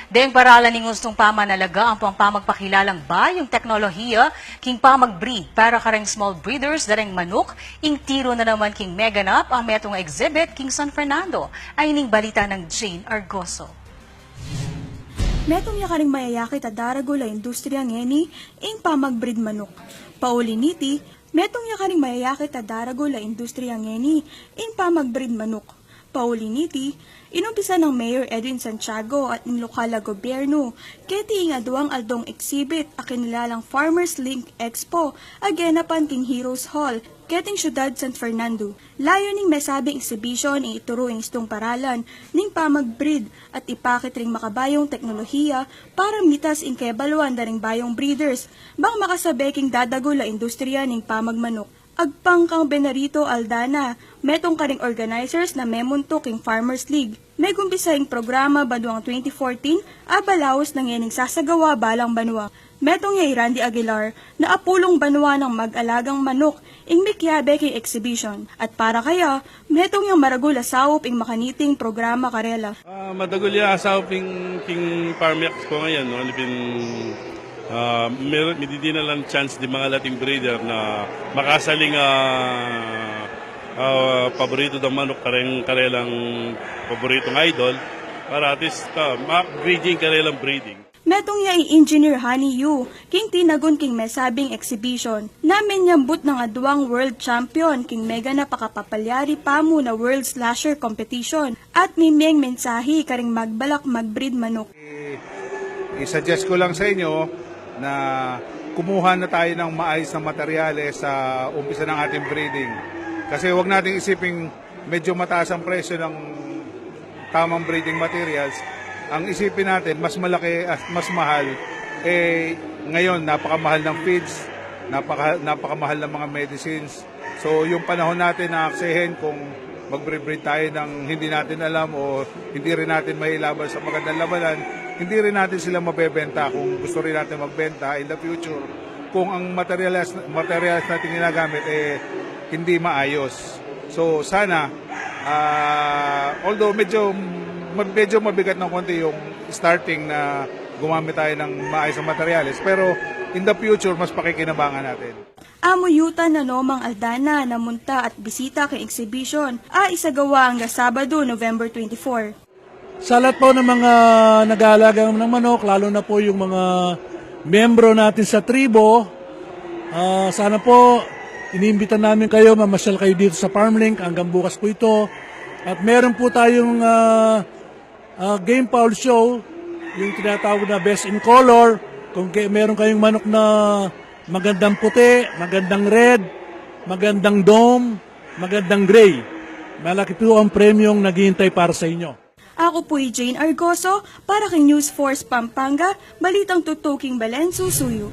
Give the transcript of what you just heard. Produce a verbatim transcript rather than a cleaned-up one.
Deng paralan ning ustung pamanalaga ampong pamagpakilalang bayung teknolohiya king pamag-breed para kareng small breeders da reng manuk, ing tiru na naman king meganap a metung a exhibit king San Fernando. Ayni ing balita nang Jane Argoso. Metung ya karing mayayakit a daragul a industriya ngeni ing pamag-breed manuk. Pauli niti, metung ya karing mayayakit a daragul a industriya ngeni ing pamag-breed manuk. Pauli niti, inumpisa nang Mayor Edwin Santiago at ning lokal a gobyernu keti ing aduang aldong exhibit a kinilalang Farmers Link Expo a genapan king Heroes Hall keting syudad San Fernando. Layun ning mesabing exhibition ing ituru ing ustung paralan ning pamag-breed at ipakit ring makabayung teknolohiya para mitas ing kebaluan da ring bayung breeders bang makasabe king dadagul a industriya ning pamagmanuk. Agpang kang Benarito Aldana, metung karing organizers na memuntuk king Farmers League. Megumpisa ing programa banuang twenty fourteen, abalaus na ngening sasagawa balang banua. Metung ya i Randy Aguilar na apulung banua nang mag-alagang manuk ing mikiabe king exhibition. At para kaya, metung yang maragul a saup ing makaniting programa karela. Ah, madagul ya saup ing king Farm Expo ngayon, no? Lipin, ah, meron, mididi na lang chance di mga lating breeder na makasaling, ah, ah, paborito dang manuk kareng karelang paboritong idol para at least, ah, ma-upgrade yung karelang breeding. Metung ya i Engineer Honey Yu, king tinagun king mesabing exhibition, na menyambut nang aduang world champion king meganap a kapapalyari pamu na World Slasher Competition, at mimyeng mensahi karing magbalak mag-breed manuk. I-, i-suggest ko lang sa inyo na kumuha na tayo ng maayos na materyales sa umpisa ng ating breeding. Kasi wag nating isiping medyo mataas ang presyo ng tamang breeding materials. Ang isipin natin, mas malaki, ah, mas mahal. Eh, ngayon, napakamahal ng feeds, napaka-, napakamahal ng mga medicines. So, yung panahon natin na aksehen kung magbre-breed tayo ng hindi natin alam o hindi rin natin mailaban sa magandang labanan, hindi rin natin sila mabebenta kung gusto rin natin magbenta in the future. Kung ang materials, materials natin ginagamit, eh, hindi maayos. So, sana, ah, although medyo, medyo mabigat ng konti yung starting na gumamit tayo ng maayos na materyales, pero in the future, mas pakikinabangan natin. Amuyutan na no mang Aldana na munta at bisita king exhibition a isagawa anggang Sabado, November twenty-four. Sa lahat po ng mga nag-aalaga ng manok, lalo na po yung mga miyembro natin sa tribo, ah, sana po iniimbita namin kayo, mamasyal kayo dito sa Farmlink, hanggang bukas po ito. At meron po tayong, ah, ah, game fowl show, yung tinatawag na best in color. Kung kay, meron kayong manok na magandang puti, magandang red, magandang dome, magandang gray, malaki po ang premyong naghihintay para sa inyo. Ako po i Jane Argoso para kay News Force Pampanga, balitang tutuking Belen, susuyu.